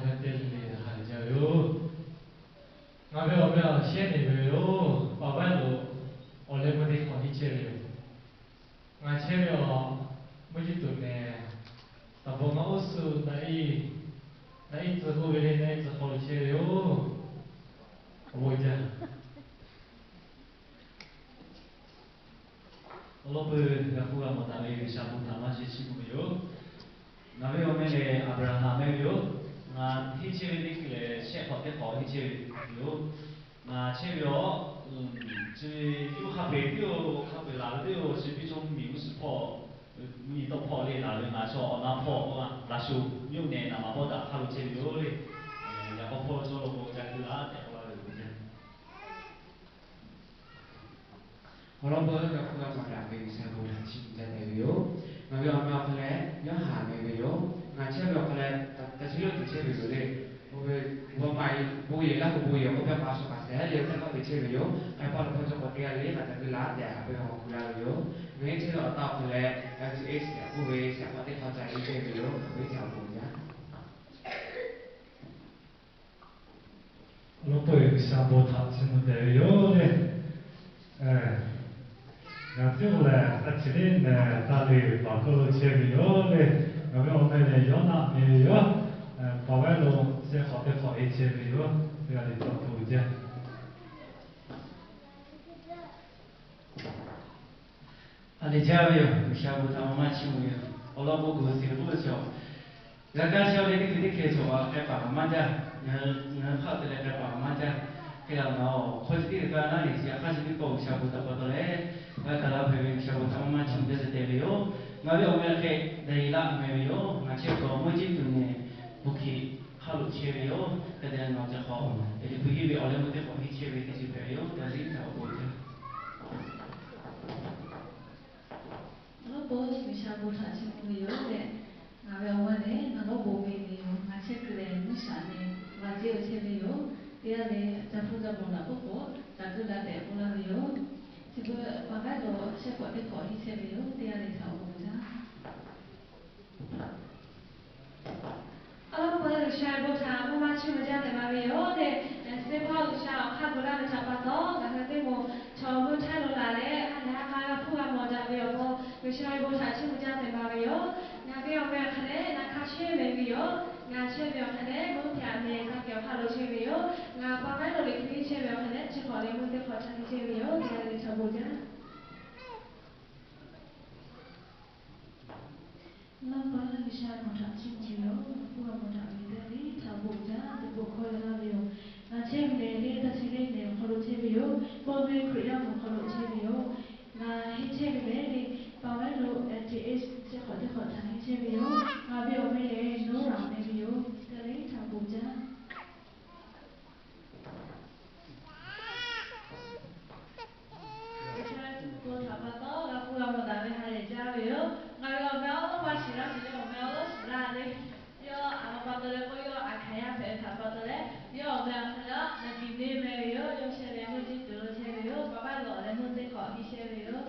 Teˇ le le haꞈ jaˇ ve yoˬ. Ngaˬ ve awˬ meh awˬ shehˉ nehˬ ve yoˬ. Paˍ vaiˉ lo awˬ leh meuˇ teˇ hk'awꞈ henˇ chehˇ ve yoˬ. Ngaˬ chehˇ ve awˬ mvuhˇ jiˇ tuˬ nehˬ, taˍ bvuhꞈ ngaˬ oˇ suh naꞈ iˉ, naꞈ iˉ tcuh k'oˆ ve le, naꞈ iˉ tcuh hk'aw lo chehˇ ve yoˬ. Awˬ bon jaˇ. Awˬ lawn peuˬ g'a hpuˇ g'a mawˬ daꞈ ve G'uiˬsha bon htaꞈ maˇ sheh chiˇ mvuh ve yoˬ. Ngaˬ ve awˬ meh lehˬ Aˍbraˍhanˍ meh ve yoˬ. Ngaˬ henˇ chehˇ ve teˇ hkui lehˬ, shehˆ hk'awꞈ teˇ hk'awꞈ henˇ chehˇ ve yoˬ. Ngaˬ chehˇ ve awˬ, chi ve yawˇ hk'a peu-eˬ teˇ-oˬ, hk'a peu-eˬ laˬ ve teˇ-oˬ, chi piˇ cawˇ miˬ g'uˇ suhˍ hpawˇ, mvuhˇ nyi tawˆ hpawˇ le laˬ ve ngaˬ chaw awˬ na hpawˇ k'o, Laˍshoˍ mvuhˇ nehˬ naˍ maˍ pawˆ daꞈ hk'a lo chehˇ ve yoˬ le. Yaꞈ k'aw hpawˇ cawˇ lo k'o ca kuiˬ laˇ tehꞈ k'oˆ laˇ ve yoˬ. Awˬ lawn peuˬ g'a hpuˇ g'a mawˬ daꞈ ve G'uiˬsha bon htaꞈ chiˇ mvuh jaˇ tehꞈ ve yoˬ. Ngaˬ ve awˬ meh awˬ hk'aw leh Yoˇhanˬ meh ve yoˬ. Ngaˬ chehˇ ve awˬ hk'aw leh ta chi leuˆ tuˬ chehˇ ve yoˬ le. Oˇ ve bon maˍ bon yehˬ laˇ k'o bon yehˬ k'oˆ piˇ pa shuˍ kaꞈ shehˍ le, teˇ hk'aˇ ve chehˇ ve yoˬ. K'ai paˇ lo hk'aw cawˇ k'awꞈ teˇ g'aˇ le, ngaˬ ca kuiˬ laˇ tehꞈ a ve awˬ hk'aw lo g'a ve yoˬ. Ngaˬ hui chehˇ ve awˬ taˇ awˬ hk'aw leh L T H tehꞈ k'oˆ ve shehˆ hk'awꞈ teˇ hk'awꞈ ca henˇ chehˇ ve yoˬ. Awˬ bon jaˇ. Awˬ lawn peuˬ G'uiˬsha bon htaꞈ chiˇ mvuh tehꞈ ve yoˬ le. Ngaˬ teˇ g'aˇ lehˬ, ta chi le nehˬ ta le paˍ hk'oˆ lo chehˇ ve yoˬ le. Ngaˬ ve awˬ meh lehˬ Yoˇnaˆ meh ve yoˬ. Paˍ vaiˉ lo shehˆ hk'awꞈ teˇ hk'awꞈ henˇ chehˇ ve yoˬ. Teˇ g'aˇ le tawˇ hto jaˇ. A lehˬ jaˇ ve yoˬ. G'uiˬsha bon htaꞈ maˇ maˇ chiˇ mvuh ve yoˬ. Awˬ lawn k'o, g'uiˬ shiˍ k'oˆ ve chaw, g'a kaˇ shawˉ ve teˇ hkui teˇ hkeh chaw k'ai paˍ maˇ jaˇ. Ngaˬ hui hk'aˆ te leh k'ai paˍ maˇ jaˇ. Hk'e laˬ ngaˬ awˬ hk'aw chi teˇ g'aˇ naˉ lehˬ, chi hk'aˇ chi teˇ pawˆ G'uiˬsha bon htaꞈ pa taw leh, g'a kaˇ laˇ hpehꞈ ve G'uiˬsha bon htaꞈ maˇ maˇ chiˇ mvuh jaˇ tehꞈ ve yoˬ. Ngaˬ ve awˬ meh hk'e Daˍyeˍlaˆ meh ve yoˬ. Ngaˬ chehˇ ve awˬ mvuhˇ jiˇ tuˬ nehˬ, Bvuhꞈ hkiˬ hk'aˆ lo chehˇ ve yoˬ. Hk'e te leh ngaˬ awˬ ceuˬ hk'aw, Eˍliˍkuˆ hiˆ ve awˬ leh meuˇ teˇ hk'awꞈ henˇ chehˇ ve teˇ ceuˬ hpehꞈ ve yoˬ. Teˇ g'aˇ le htaꞈ awˬ bon jaˇ. Awˬ lawn peuˬ G'uiˬsha bon htaꞈ chiˇ mvuh ve yoˬ leh, ngaˬ ve awˬ meh lehˬ Naˍ Lawˉ Bon meh ve yoˬ. Ngaˬ chehˇ kuiˬ lehˬ Nuˇshaꞈ nehˬ Vaˍ ceˇ awˬ chehˇ ve yoˬ. Teˇ g'aˇ leh ca hpuˇ ca mawˬ daꞈ k'oˆ k'o, ca kuiˬ la tehꞈ k'oˆ laˇ ve yoˬ. Chi beuꞈ paˍ vaiˉ lo shehˆ hk'awꞈ teˇ hk'awꞈ henˇ chehˇ ve yoˬ. Teˇ g'aˇ leh htaꞈ awˬ bon jaˇ. Awˬ lawn peuˬ G'uiˬsha ve bon htaꞈ maˇ maˇ chiˇ mvuh jaˇ tehꞈ la ve yoˬ tehꞈ, Seˇ hpaˇ G'uiˬsha awˬ hk'aˇ gu laˇ ve htaꞈ pa taw, ngaˬ hui teˇ moˍ chaw meuˇ htaiˇ lo laˬ leh, ha lehˬ ha k'a g'a hpuˇ g'a mawˬ daꞈ ve awˬ pon, G'uiˬsha ve bon htaꞈ chiˇ mvuh jaˇ tehꞈ la ve yoˬ. Ngaˬ ve awˬ meh awˬ hk'aˇ lehˬ, ngaˬ hk'a chehˇ meh ve yoˬ. Ngaˬ chehˇ ve awˬ hk'aˇ lehˬ, meuˇ hpehꞈ meh ka kehˬ awˬ hk'aˇ lo chehˇ ve yoˬ. Ngaˬ paˍ vaiˉ lo lehˬ hk'e chehˇ ve awˬ hk'aˇ lehˬ, chi hk'awꞈ leh meuˇ teˇ hk'awꞈ ca henˇ chehˇ ve yoˬ. Teˇ g'aˇ leh htaꞈ bon jaˇ. Awˬ lawn peuˬ G'uiˬsha bon htaꞈ chiˇ mvuh ve yoˬ. Hpuˇ g'a mawˬ daꞈ ve teˇ g'aˇ le htaꞈ bon jaˇ. Teˇ bon hkawˇ leh laˇ ve yoˬ. Ngaˬ chehˇ ve lehˬ le, ta chi le nehˬ awˬ hk'aw lo chehˇ ve yoˬ. Pawˇ meh Hkriꞈ yaˇ awˬ hk'aw lo chehˇ ve yoˬ. Ngaˬ henˇ chehˇ ve lehˬ le, paˍ vaiˉ lo L T H shehˆ hk'awꞈ teˇ hk'awꞈ htaꞈ henˇ chehˇ ve yoˬ. Ngaˬ ve awˬ meh lehˬ Noˉraˍ meh ve yoˬ. Teˇ g'aˇ le htaꞈ bon jaˇ. G'uiˬsha ve bon htaꞈ pa taw g'a hpuˇ g'a mawˬ daꞈ ve ha lehˬ jaˇ ve yoˬ. Ngaˬ ve awˬ meh awˉ lawˉ maˇ shiˍ laˇ, ngaˬ ve awˬ meh awˉ lawˉ shiˍ laˇ le. Yawˇ aˬ ma pa taw leh k'o, yawˇ aˬ hkanˍ yaˇ hpehꞈ ve htaꞈ pa taw leh, yawˇ awˬ meh awˬ hk'aˇ lehˬ Naˍkiˍneˇ meh ve yoˬ. Yawˇ chehˇ leh meuˇ jiˇ tuˬ lo chehˇ ve yoˬ. Paˍ vaiˉ lo awˬ leh meuˇ teˇ hk'awꞈ henˇ chehˇ ve yoˬ.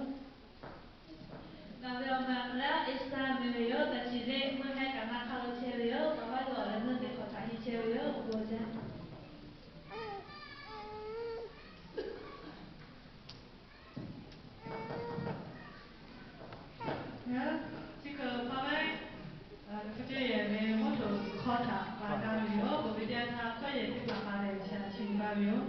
Ngaˬ ve awˬ meh awˬ hk'aˇ lehˬ Eˇsaˇ meh ve yoˬ. Ta chi le meuˇ haiˉ kaꞈ na hk'aˇ lo chehˇ ve yoˬ. Paˍ vaiˉ lo awˬ leh meuˇ teˇ hk'awꞈ htaꞈ henˇ chehˇ ve yoˬ. Awˬ bon jaˇ. Ngaˬ chi hk'e paˍ vaiˉ hpu ceuˇ yehˬ ve mvuhˇ htoꞈ hkawˇ htaꞈ g'a gaˇ ve yoˬ. K'oˆ ve teˇ yanˇ htaˇ, hkawˇ yehˬ teˇ hpaˍ hk'a lehˬ G'uiˬsha chiˇ mvuh gaˇ ve yoˬ.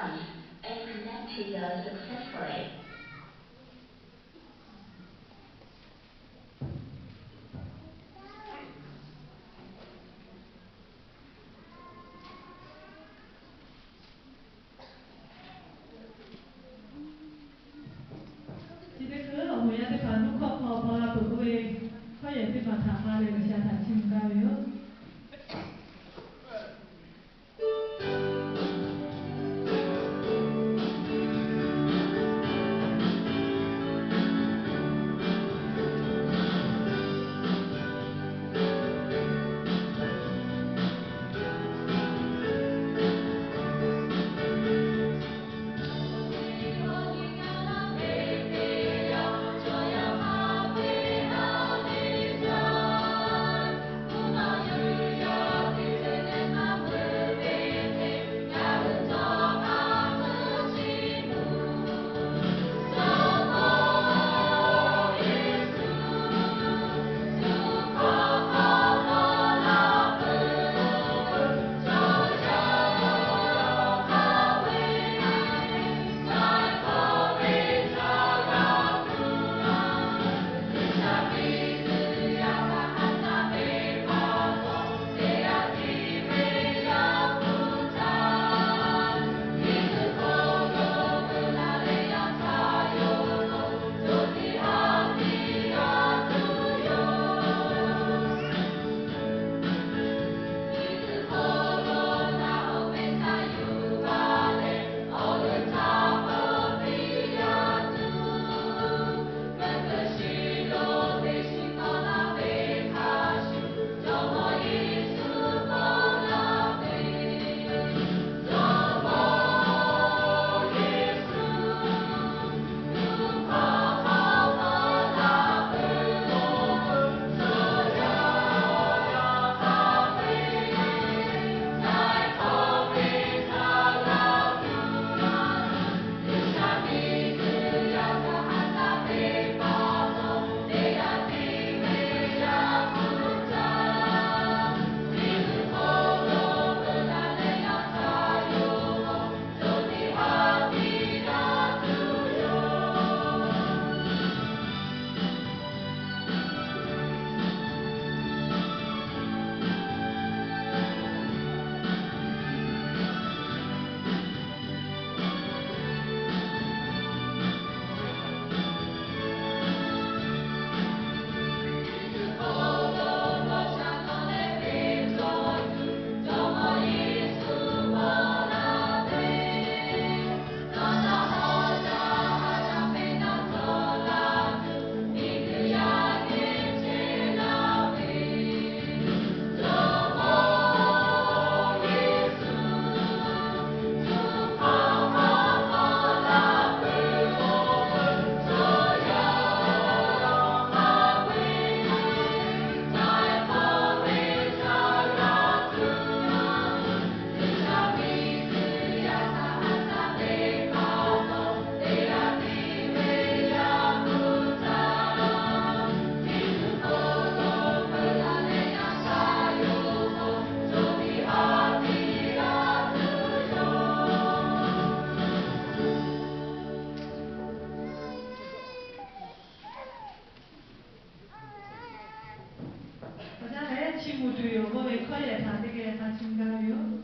and connect to you successfully. Chi teˇ hkui awˬ moˍ yaˇ teˇ hpaˍ nuˇ hkawˇ hk'aw paw la peuˬ k'oˆ ve, hkawˇ yehˬ teˇ hpaˍ htaꞈ pa leh G'uiˬsha htaꞈ chiˇ mvuh gaˇ ve yoˬ. Awˬ caˇ lehˬ, chiˇ mvuh tuˬ yoˬ k'oˆ ve hkawˇ yehˬ htaꞈ teˇ geh hk'a chiˇ mvuh gaˇ ve yoˬ.